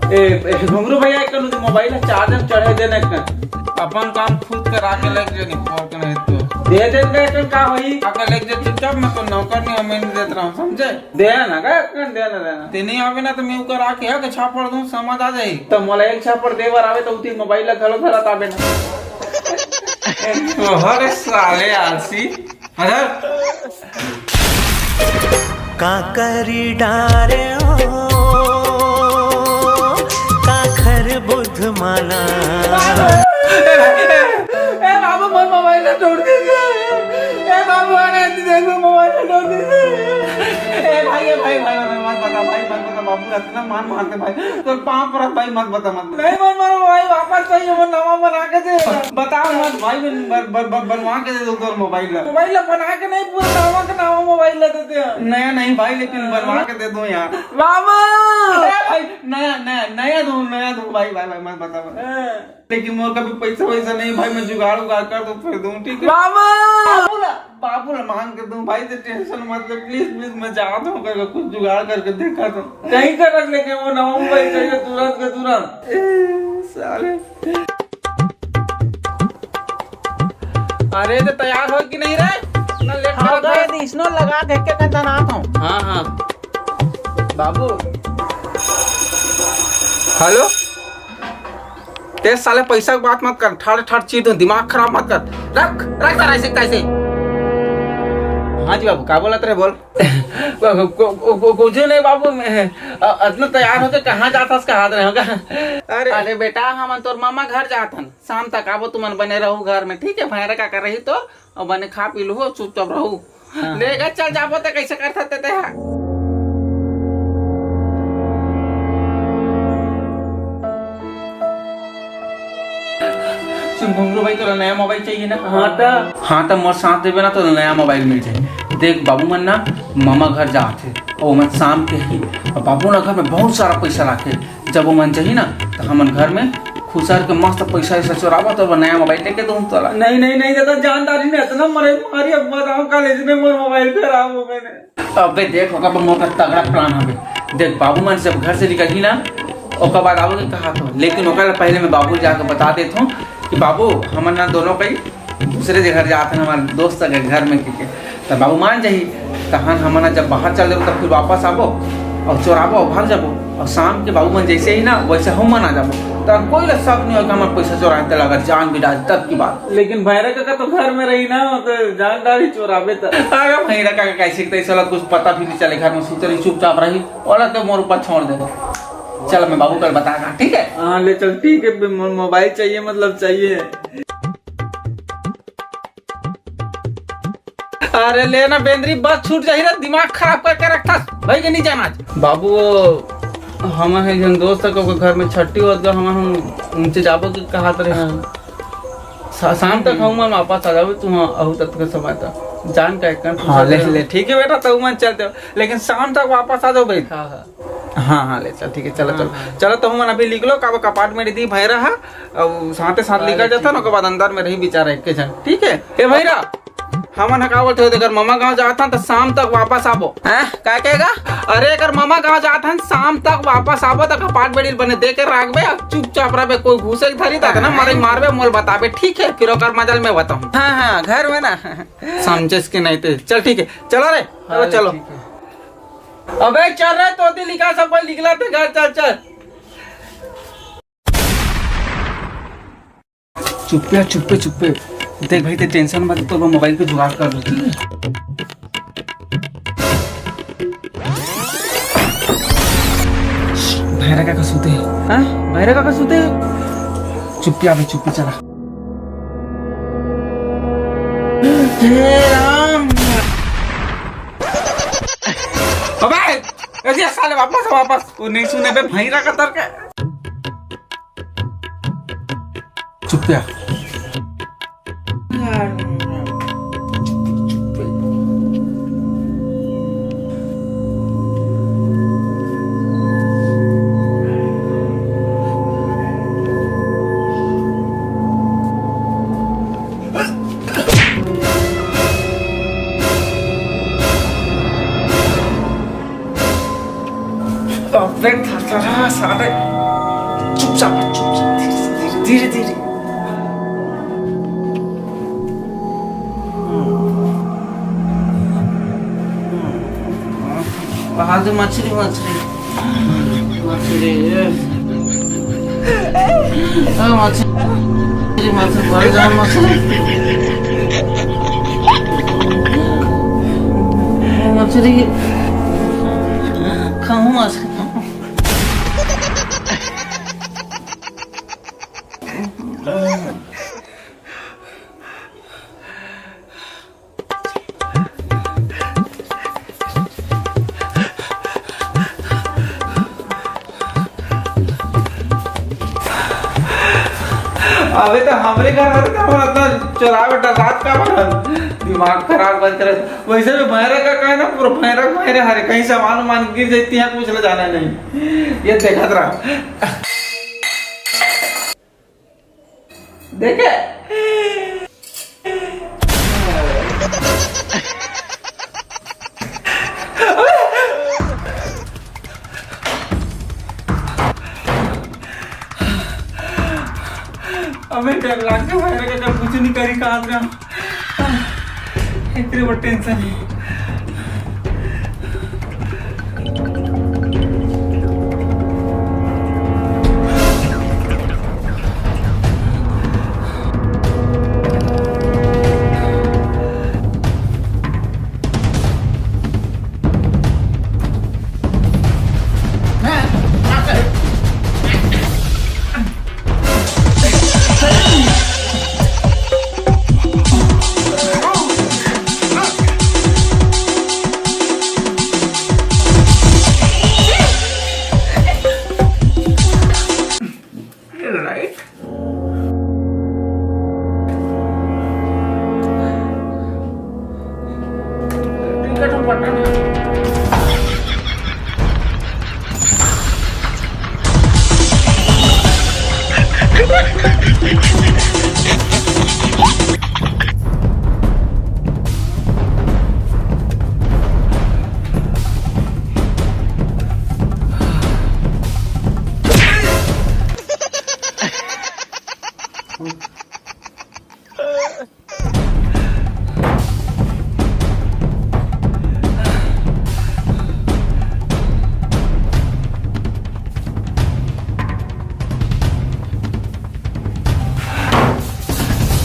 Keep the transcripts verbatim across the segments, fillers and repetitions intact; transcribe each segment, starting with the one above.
ए, ए, घुंगरू भैया, एक कन मोबाइल ला चार्जर चढ़े देना एक कन। अपन काम खुद करा के लेके जानी, फोन के नहीं तो। दे दे बे, एक कन का होई? आके लेके जा चुपचाप, मैं तो नौकर नहीं हूँ, मैं नहीं देत रहा हूँ, समझे? दे ना का, एक कन दे ना, दे ना। ते नहीं आवे ना तो मैं ऊपर आके है के छापड़ दूँ, समझ आ जाई। तो मोला एक छापड़ दे बर आवे तो उती मोबाइल ला घलो धरत आवे ना। ओहरे साले आलसी। अरे। का करी डारे हो, का खर बुध माला। ए, ए, ए, बाबू, मोर मोबाइल ला तोड़ दे। ए, बाबू, अरे, तू देख, मोबाइल ला तोड़ दे। ए, भाई, ए, भाई, भाई, भाई, मत बता, भाई, मत बता, बाबू, इतना मार मारते, भाई। तोर पाँव परत भाई, मत बता, मत। नहीं मन मारो भाई, वापस चाहिए, वो नवा बना के दे। बताओ मत भाई, बन-, बन-, बन-, बन-, बनवा के दे दो तोर मोबाइल ला। मोबाइल ला बना के नहीं, पूरा नवा के नवा मोबाइल ला दे दे। नया नहीं भाई, लेकिन बनवा के दे दो यार। बाबू! अरे भाई, नया, नया, नया दो, नया दो भाई, भाई, भाई, मत बता, मत। हाँ। लेकिन मोर कभी पैसा वैसा नहीं भाई, मैं जुगाड़ उगाड़ कर दूं, फिर दूं, ठीक है? बाबू! बाबू ला, बाबू ला मांग के दूं भाई, तो टेंशन मत ले, प्लीज, प्लीज, मैं चाहता हूँ करके कुछ जुगाड़ करके देखा तो। कहीं कर रख लेके वो नवा मोबाइल चाहिए तुरंत के तुरंत। ए, साले। अरे, तो तैयार हो कि नहीं रे? इतना लेट हाँ, करत गए हस। दी, इसनो लगा देख के कंचन आत हूँ। हाँ, हाँ। बाबू। हेलो? ते साले पैसा के बात मत कर, ठाड़ ठाड़ चीर दूं, दिमाग खराब मत कर। रख, रख सारा ऐसे तैसे। हाँ जी बाबू, का बोलत रहे, बोल। को-, को-, को-, को-, कुछ नहीं बाबू, मैं, अ, इतना तैयार होके कहाँ जात हस, कहाँ रहे होगा? अरे। अरे बेटा, हमन तोर मामा घर जात हन, शाम तक आबो, तुमन बने रहू घर में, ठीक है? भैरा काका रही तो, अउ बने खा पी लूहू, चुपचाप रहू। हाँ। ले गा, चल जाबो त कइसे करथस ते हा। सुन घुंगरू भाई, तोला नया मोबाइल चाहिए ना? हाँ त। हाँ त मोर साथ देबे ना, तोला नया मोबाइल मिल जाही। देख बाबू मन ना मामा घर जात हे, अउ ओमन शाम के ही, अउ बाबू ना घर में बहुत सारा पैसा राखे। जब ओमन जाही ना, त हमन घर में खुसर के मस्त पैसा वैसा चोराबो, त नया मोबाइल लेके दूँ तोला। नहीं, नहीं, नहीं दादा, जानदारी में इतना मरे मारी, अब बताओ, कल इसने मोर मोबाइल खराब हो गए ने। अबे देख, ओकर बर मोर करा तगड़ा plan हवे। देख, बाबू मन जब घर से निकलही ना, ओकर बाद आबो के कहा तो, लेकिन ओकर ले पहले मैं बाबू ल जाके बता देत हूँ कि बाबू, हमन ना दोनों कहीं दूसरे के घर जात हन, हमर दोस्त के घर में, कहिके। त बाबू मान जाही, तहन हमन ह जब बाहर चल देबो, तब फिर वापस आबो अउ चोराबो अउ भाग जाबो। अउ शाम के बाबू मन जैसे ही ना, वैसे हम मन आ जाबो। त कोई ला शक नहीं होगा, हमर पैसा चोराए तेला अगर जान भी डाल, तब की बात। लेकिन भैरा काका तो घर में रही ना, तो जान डाली चोराबे त। अरे भैरा काका कैसे तैसे वाला कुछ पता भी नहीं चले, घर में सुते रही, चुपचाप रही, ओला तो मोर ऊपर छोड़ दे। चल, मैं बाबू कल बता रहा, ठीक है? हाँ, ले चल, ठीक है, मो-, मोबाइल चाहिए, मतलब चाहिए। अरे ले ना बेंदरी, बस छूट जाही रे, दिमाग खराब करके रखथस। भाई के नहीं जाना आज। बाबू, वो हमन हे जन दोस्त के ओकर घर में छट्टी होत गा, हमन हम उनसे जाबो के कहात रहे। हाँ। शा-, शाम तक हम वापस आ जाबो, तू हाँ, अहू तक के समय तक। जान का एक कन हाँ, ले, ले, ठीक है बेटा, तू मन चलते हो, लेकिन शाम तक वापस आ जाओ भाई। हाँ, हाँ। हाँ, हाँ, ले चल, ठीक है, चलो, हाँ, चलो। हाँ। चलो, तो हमन अभी निकलो, काबर कपाट में दी भैरा हा, अउ साथे साथ हाँ, निकल जाता ना, ठीक ओकर बाद अंदर में रही बेचारा एक के जन, ठीक है? ए भैरा, हमन ह का बोलते हो, अगर ममा गाँव जात हन, त शाम तक वापस आबो। हैं? का कहेगा? अरे, अगर ममा गाँव जात हन, शाम तक वापस आबो, त कपाट बेड़ी बने दे के राखबे, अब चुपचाप रहबे, कोई घुसे के धरी, त ना हाँ। मरे मारबे, मोल बताबे, ठीक है? फिर ओकर मजा ल मैं बताऊँ। हाँ, हाँ, घर में ना। समझेस के नहीं ते। चल, ठीक है, चलो रे, चलो, हाँ, चलो। ठीक है। अबे चल रे, तोती लिखा सब कोई निकला थे घर, चल, चल। चुप्पे, चुप्पे, चुप्पे। देख भाई, ते टेंशन मत, तो मोबाइल पे जुगाड़ कर दो, ठीक है? भैरा काका सुते हे। हाँ? भैरा काका सुते हे? चुप्पे, अबे चुप्पे, चला। हे राम। अबे, ए, ये साले वापस, वापस। वो नहीं सुने बे, भैरा का तर के। चुप जा। अबे थथरा साले। चुपचाप, चुपचाप, धीरे से, धीरे, धीरे, धीरे। वहाँ से मछली, मछली, मछली, ए। ओ मछली, मछली, मर जा मछली। मछली खाऊं, मछली खाऊं। अबे तो हमरे घर हरे, तो हमन अतना चोरावे डरात काबर हन? दिमाग खराब मत करे। वैसे भी भैरा का कहे ना, पूरा भैरा भैरा हरे, कहीं सामान उमान गिर जाती है, कुछ ले जाना नहीं। ये देखत रहा। देखे? अबे डर लागथे भाई, अगर कुछ नहीं करी कहाँ का। एकरे बर टेंशन है। राइट।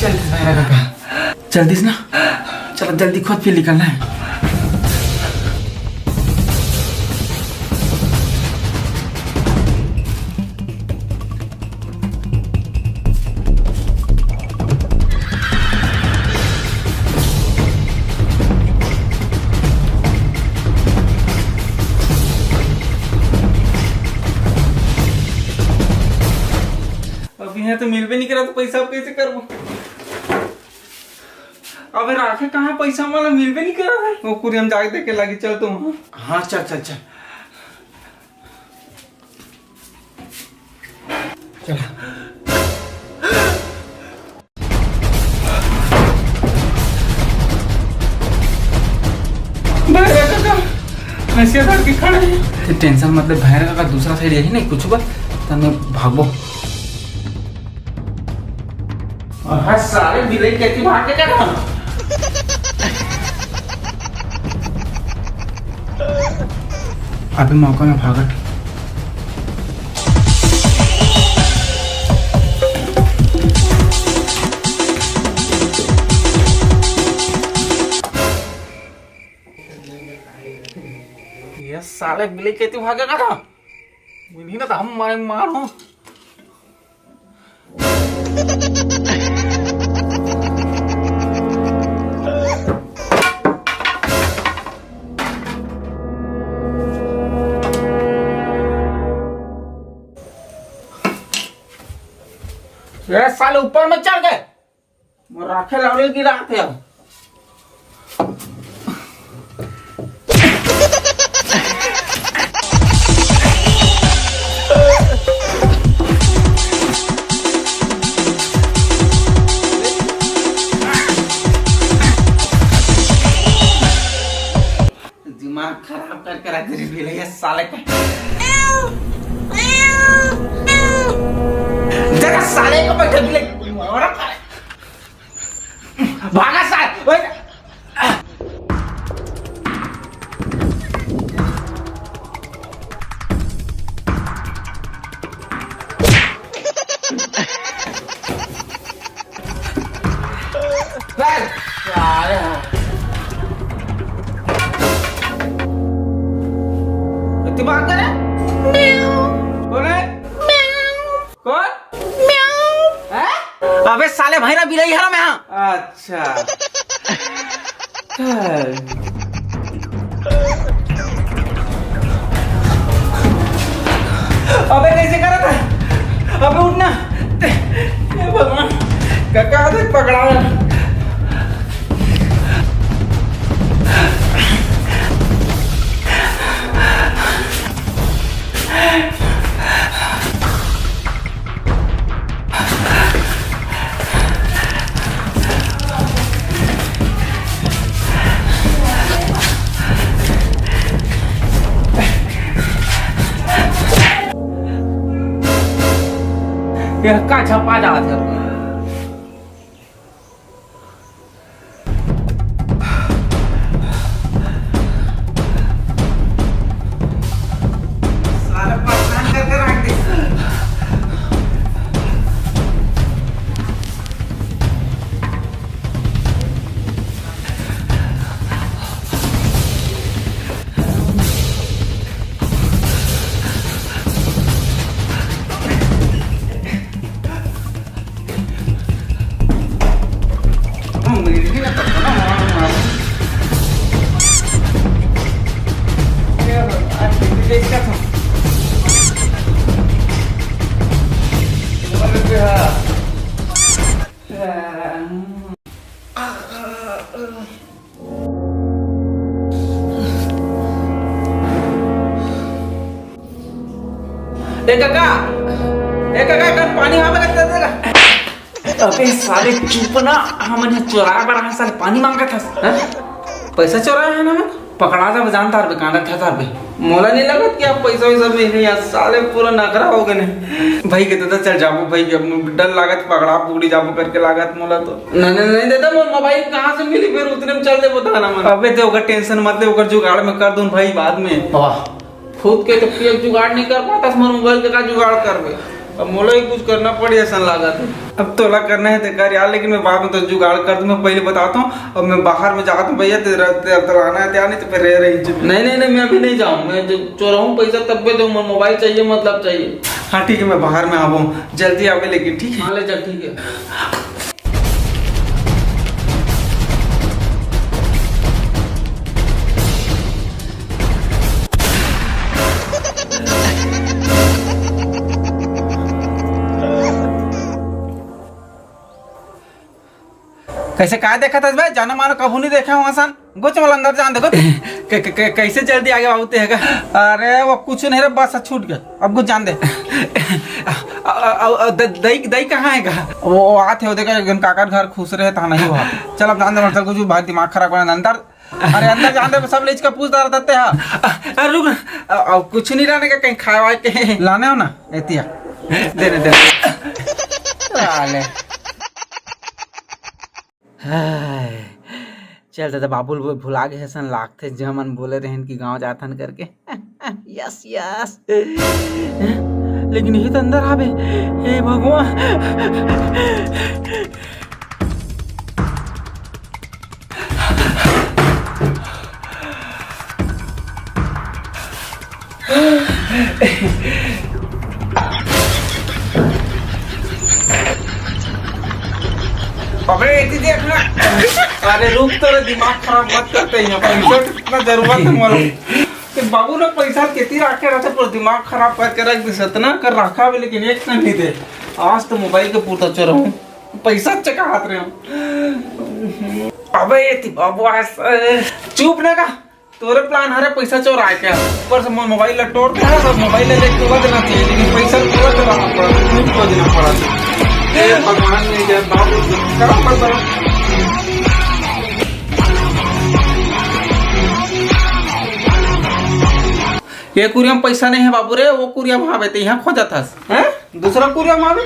चल, मेरा काका, चल दिस ना, चल जल्दी खोद, फिर निकलना है। अब यहाँ तो मिलबे नहीं करा, तो पैसा अब कैसे करबो? अबे राखे कहाँ पैसा, मोला मिलबे नहीं करा है। वो कुरियम जाके देखे लागी, चल तुम। हाँ, चल, चल, चल। चला। भैरा काका, नसिया धर के खड़े हैं। ते टेंशन मत ले, भैरा काका दूसरा साइड यही नहीं कुछ बा, तने भागो। हाँ, सारे बिलई कैसे भाग के जाना? अभी मौका में भागत। ये साले बिलई कैसे भागेगा ना? मिली ना तो हम मारे मार हो। ए साले ऊपर में चढ़ गए। मोर राखे लौड़ी गिरात हे। दिमाग खराब करके रख दे रे भैया, साले का। साले को बैठे भी लगे। भागा साले। ओए। इतनी बात करे? कौन है? कौन? हैं? अबे साले, भैरा बिलाई हरा मैं, हाँ। अच्छा। अबे कैसे करा था? अबे उठना। हे भगवान, काका हाथ पकड़ा। ये का छपा जात हे? साला परेशान करके रख दे। ए काका, ए काका, कन पानी हवे का दे देगा? अबे साले चुप ना, हमन ह चोराए बर आए, साले पानी मांगत हस, हैं? पैसा चोराए हन हमन, पकड़ा जाबे, जानत हस बे, कांदा ठेता बे। मोला नहीं लगत कि अब पैसा वैसा मिलही यार, साले पूरा नखरा हो गए ने। भाई के तो चल जाबो भाई, अब डर लागत पकड़ा पकड़ी जाबो करके लागत मोला तो। नहीं, नहीं, नहीं देता, मोर मोबाइल कहाँ से मिली फिर, उतने में चल देबो थाना मन। अबे ते ओकर टेंशन मत ले, ओकर जुगाड़ में कर दूं भाई बाद में। वाह। खुद के तो पियक जुगाड़ नहीं कर पाता, मोर मोबाइल के का जुगाड़ करबे? अब मोला ही कुछ करना पड़ी, ऐसा लागत है। अब तोला करना है तो कर यार, लेकिन मैं बाद में तो जुगाड़ कर दूं। मैं पहले बताता हूँ, अब मैं बाहर में जाता हूँ भैया, तेरा तेरा तो आना है, तैयार नहीं तो फिर रह रही चुप। नहीं, नहीं, नहीं, मैं अभी नहीं जाऊँ, मैं जो चोराऊँ पैसा तब भी दूँ, मोर मोबाइल चाहिए, मतलब चाहिए। हाँ ठीक है, मैं बाहर में आवा हूँ, जल्दी आवे लेकिन, ठीक है? हाँ ले चल, ठीक है। कैसे काय देखत हस बे? जानो मानो कभू नहीं देखे हूँ असन। गुच मोला अंदर जान दे, गुच। क-, क-, क-, कैसे जल्दी आगे बाबू ते हे गा? अरे वो कुछ नहीं रे, बस छूट गया। अब गुच जान दे। अ, अ, अ, द-, दई, दई कहाँ हे गा? वो, वो आत हे, वो देखा, एक दिन काकर घर खुसरे हे, तहाँ नहीं हुआ। चल अब जान दे, मतलब कुछ भाई दिमाग खराब करना अंदर। अरे अंदर जान दे, सब लेच का पूछता रहता ते हा। अ, अरे रुक ना, अ, अ, कुछ नहीं लाने का, कहीं खाए वाए के लाने हो ना, एतिया। दे दे, दे दे। साले। हाय, चल दादा, बाबू ल भुला गे हसन लागथे, जे हमन बोले रहेन कि गांव जाथन करके। Yes, yes. लेकिन ये तो अंदर आवे। हे भगवान। अबे, एती देख ना। अरे रुक, तोरे दिमाग खराब मत करते, यहाँ पर पैसा कितना जरूरत है मोला। ते बाबू ने पैसा कितनी रखे रहते, पूरा दिमाग खराब करके रख दिस, इतना कर रखा भी, लेकिन एक कन नहीं दे। आज तो मोबाइल के पूरा चोर हूँ, पैसा चका हाथ रहे हूँ। अबे, एती बाबू, आज, चुप ना का। तोरे प्लान हरे पैसा चोराए के, ऊपर से मोर मोबाइल ला तोड़ दे, और मोबाइल ला लेके चला देना चाहिए, लेकिन पैसा पूरा चलाना पड़ा, खूब खोजना पड़ा। हे भगवान, नहीं जाए बाबू, करम पर बड़ा। ये कुरिया में पैसा नहीं है बाबू रे, वो कुरिया में आवे ते यहाँ खोजत हस, हैं? दूसरा कुरिया में आवे।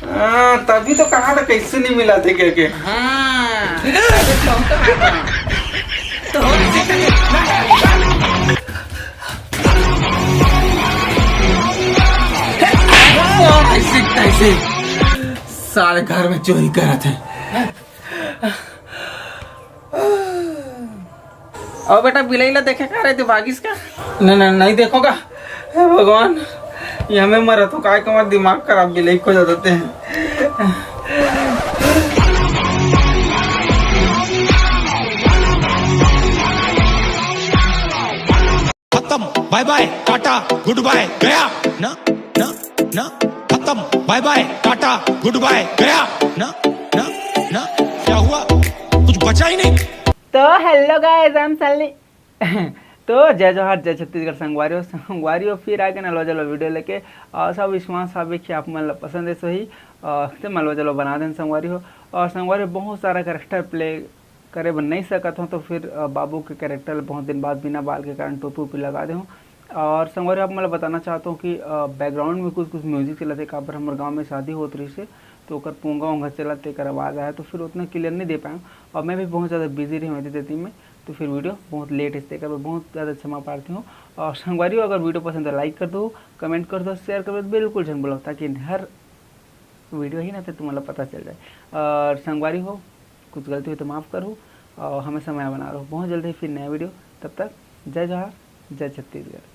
हाँ, तभी तो कहा था कैसे नहीं मिला थे कह के। हाँ, तभी तो हम कहा था। तो हम ऐसे तैसे सारे घर में चोरी करत है। और बेटा, बिलाई ला देखे का रे, तू भागिस का? नहीं, नहीं, नहीं देखो का। हे भगवान, ये हमें मरा तो काय कमर दिमाग खराब बिलाई को जाते हैं। खत्म, बाय बाय, टाटा, गुड बाय, गया। ना, ना, ना, खत्म, बाय बाय, टाटा, गुड बाय, गया। ना, ना, ना, क्या हुआ? कुछ बचा ही नहीं। तो hello guys, I'm सल्ली। तो जय जोहार, जय छत्तीसगढ़ संगवारी हो। संगवारी हो, फिर आगे नलवा जलवा वीडियो लेके। और सब विश्वास हावे कि आप मन ला पसंद है सही। और ते नलवा जलवा बना देन संगवारी हो। और संगवारी हो, बहुत सारा कैरेक्टर प्ले करे बर नहीं सकत हो, तो फिर अ, बाबू के कैरेक्टर बहुत दिन बाद बिना बाल के कारण टोपी उपी लगा दे हूँ। और संगवारी हो, आप मन ला बताना चाहता हूँ कि बैकग्राउंड में कुछ कुछ म्यूजिक चलत है, काबर हमर गाँव में शादी होत रहिस हे, तो ओकर पोंगा ओंगा चलत, तेकर आवाज़ आया, तो फिर उतना क्लियर नहीं दे पाए। और मैं भी बहुत ज़्यादा बिजी रही हूँ एती तेती में, तो फिर वीडियो बहुत लेट इस, तेकर बर बहुत ज़्यादा क्षमा प्रार्थी हूँ। और संगवारी हो, अगर वीडियो पसंद है, लाइक कर दो, कमेंट कर दो, शेयर कर दो, बिल्कुल झन भूलो, ताकि हर वीडियो ही ना तो तुम्हारा पता चल जाए। और संगवारी हो, कुछ गलती हो तो माफ़ करो और हमेशा मया बना रहो। बहुत जल्दी फिर नया वीडियो, तब तक जय जोहार, जय छत्तीसगढ़।